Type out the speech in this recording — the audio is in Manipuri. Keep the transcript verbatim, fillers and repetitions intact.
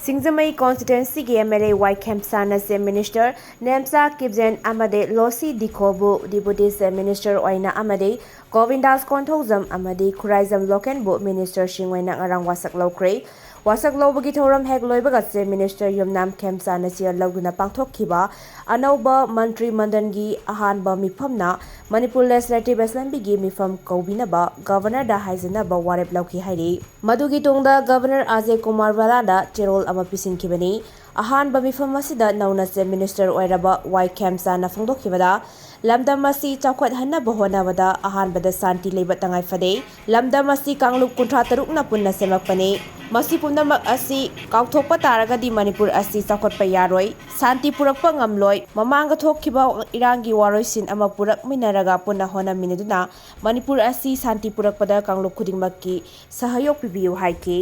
ꯁꯤꯡꯖꯃꯩ constituencyꯒꯤ MLA ꯋꯥꯏ ꯈꯦꯝꯆꯥꯟꯅ Chief Minister ꯅꯦꯝꯆꯥ ꯀꯤꯞꯖꯦꯟ ꯑꯃꯗꯤ ꯂꯣꯁꯤ ꯗꯤꯈꯣꯕꯨ Deputy Chief Minister ꯑꯣꯏꯅ ꯑꯃꯗꯤ ꯒꯣꯕꯤꯟꯗꯥꯁ ꯀꯣꯟꯊꯧꯖꯝ ꯑꯃꯗꯤ ꯈꯨꯔꯥꯏꯖꯝ ꯂꯣꯀꯦꯟꯕꯨ ministerꯁꯤꯡ ꯑꯣꯏꯅ ꯉꯔꯥꯡ ꯋꯥꯁꯛ ꯂꯧꯈ꯭ꯔꯦ꯫ ꯋꯥꯁꯛ ꯂꯧꯕꯒꯤ ꯊꯧꯔꯝ ꯍꯦꯛ ꯂꯣꯏꯕꯒ Chief Minister ꯌꯨꯝꯅꯥꯝ ꯈꯦꯝꯆꯥꯟꯅ ꯆꯦꯌꯔ ꯂꯧꯗꯨꯅ ꯄꯥꯡꯊꯣꯛꯈꯤꯕ ꯑꯅꯧꯕ ꯃꯟꯇ꯭ꯔꯤ ꯃꯟꯗꯜꯒꯤ ꯑꯍꯥꯟꯕ ꯃꯤꯐꯝꯅ ꯃꯅꯤꯄꯨꯔ Legislative Assemblyꯒꯤ ꯃꯤꯐꯝ ꯀꯧꯕꯤꯅꯕ Governorꯗ ꯍꯥꯏꯖꯅꯕ ꯋꯥꯔꯦꯞ ꯂꯧꯈꯤ ꯍꯥꯏꯔꯤ꯫ ꯃꯗꯨꯒꯤ ꯇꯨꯡꯗ Governor ꯑꯖꯌ ꯀꯨꯃꯥꯔ ꯚꯜꯂꯥꯗ ꯆꯦꯔꯣꯜ ꯑꯃ ꯄꯤꯁꯤꯟꯈꯤꯕꯅꯤ꯫ ꯑꯍꯥꯟꯕ ꯃꯤꯐꯝ ꯑꯁꯤꯗ ꯅꯧꯅ Chief Minister ꯑꯣꯏꯔꯕ ꯋꯥꯏ ꯈꯦꯝꯆꯥꯟꯅ ꯐꯣꯡꯗꯣꯛꯈꯤꯕꯗ, ꯂꯝꯗꯝ ꯑꯁꯤ ꯆꯥꯎꯈꯠꯍꯟꯅꯕ ꯍꯣꯠꯅꯕꯗ ꯑꯍꯥꯟꯕꯗ ꯁꯥꯟꯇꯤ ꯂꯩꯕ ꯇꯉꯥꯏ ꯐꯗꯦ꯫ ꯂꯝꯗꯝ ꯑꯁꯤ ꯀꯥꯡꯂꯨꯞ ꯀꯨꯟꯊ꯭ꯔꯥ ꯇꯔꯨꯛꯅ ꯄꯨꯟꯅ ꯁꯦꯝꯃꯛꯄꯅꯤ꯫ ꯃꯁꯤ ꯄꯨꯝꯅꯃꯛ ꯑꯁꯤ ꯀꯥꯎꯊꯣꯛꯄ ꯇꯥꯔꯒꯗꯤ ꯃꯅꯤꯄꯨꯔ ꯑꯁꯤ ꯆꯥꯎꯈꯠꯄ ꯌꯥꯔꯣꯏ, ꯁꯥꯟꯇꯤ ꯄꯨꯔꯛꯄ ꯉꯝꯂꯣꯏ꯫ ꯃꯃꯥꯡꯗ ꯊꯣꯛꯈꯤꯕ ꯏꯔꯥꯡꯒꯤ ꯋꯥꯔꯣꯏꯁꯤꯟ ꯑꯃ ꯄꯨꯔꯛꯃꯤꯟꯅꯔꯒ ꯄꯨꯟꯅ ꯍꯣꯠꯅꯃꯤꯟꯅꯗꯨꯅ ꯃꯅꯤꯄꯨꯔ ꯑꯁꯤ ꯁꯥꯟꯇꯤ ꯄꯨꯔꯛꯄꯗ ꯀꯥꯡꯂꯨꯞ ꯈꯨꯗꯤꯡꯃꯛꯀꯤ ꯁꯍꯌꯣꯒ ꯄꯤꯕꯤꯌꯨ ꯍꯥꯏꯈꯤ꯫